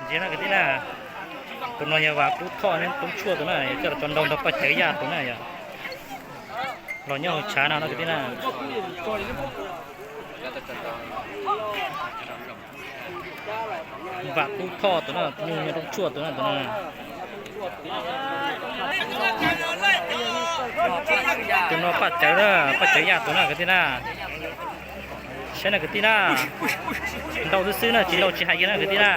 Ntsia na kwv tij na, tus no yog Vam Kub Thoj nyob Roob Tshuaj tus na, yog coj los tso nrau nrog Paj Cawv Yaj tus na yog. Los nyob hauv tshav no no kwv tij na. Vam Kub Thoj tus no, nyuj nyob Roob Tshuaj tus na tus no. Tus no Paj Cawv na, Paj Cawv Yaj tus na kwv tij na. Saib na kwv tij na. Nrau xwb xwb na, tsis nrau tsis hais kiag na kwv tij na.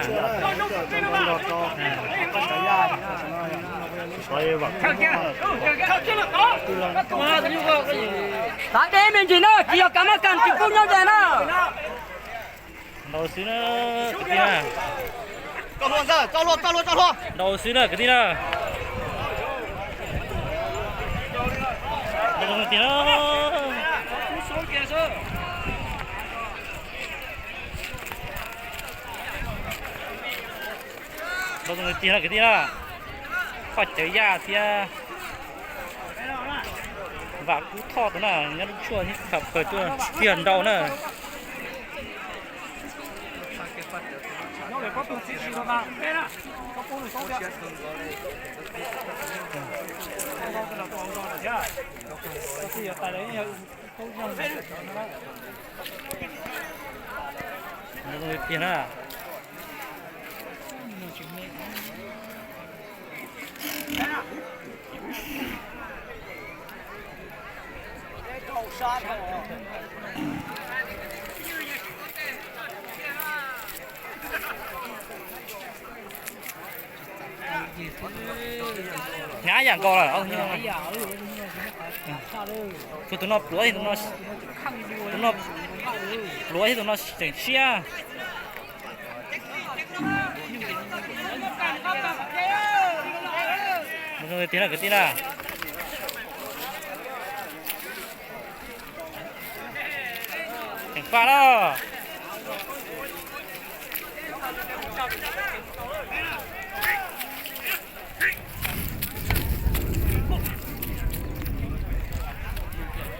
Xav deb me ntsis na, tsis yog kav maj kas tsis pub nyob ze na. Nrau xwb na kwv tij na. Nrau xwb na kwv tij na. Nrau tiag na. Nrau tiag na kwv tij na. Paj Cawv Yaj thiab Vam Kub Thoj tus na nyob Roob Tshuaj thiab, pawg tuaj tiag nrau na. Tiag na. Hnyav yam nkaus lawm. Tus no pluav, tus no pluav thiab tus no tseem siab. Tiag na kwv tij na. Tseem faj na.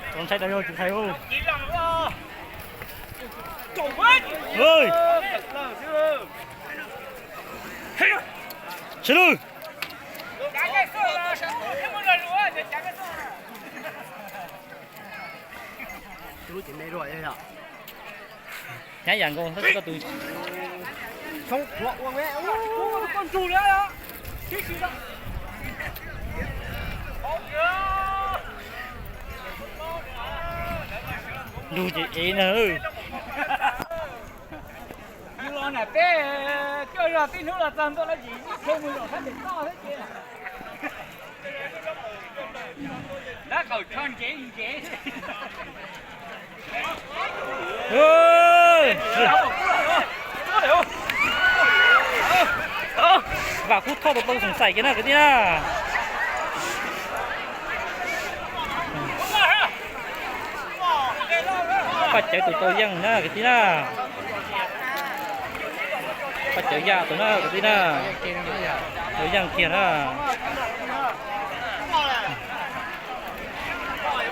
Txaus ntshai tas zog tsis hais. Sawv lawm. Nyab yam nkaus tab sis koj tus nrug ces ev na. Yus los na peb coj zog tib hnub los txog ntua lawm ces ib tsheb mus zaum sab pem toj thiab ces. Dab qaum tsho ntsev ntsev. Vam Kub Thoj tus tau xoom xaim kiag na kwv tij na. Paj Cawv tus tau yeej na kwv tij na. Paj Cawv Yaj tus na kwv tij na. Tau yeej kiag na.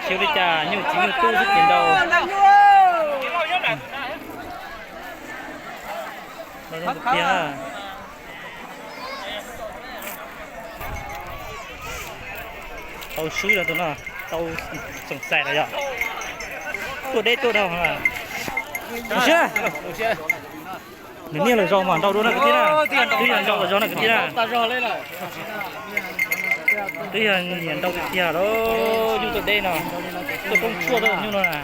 Tsis ua li cas, nyuj txiv nyuj tub xwb ces nrau. Nrau zoo tiag tiag. Tau swb rau tus no, tau xoom xaim lawm yog. Tuaj deb tuaj dhau. Nws niaj lwm zaus mas nrau dua na kwv tij na. Twb yog nrau lwm zaus na kwv tij na. Twb yog nyiam nrau tiag tiag lawm, nyuj tuaj deb no. Tuaj roob tshuaj tuaj nyuj no na.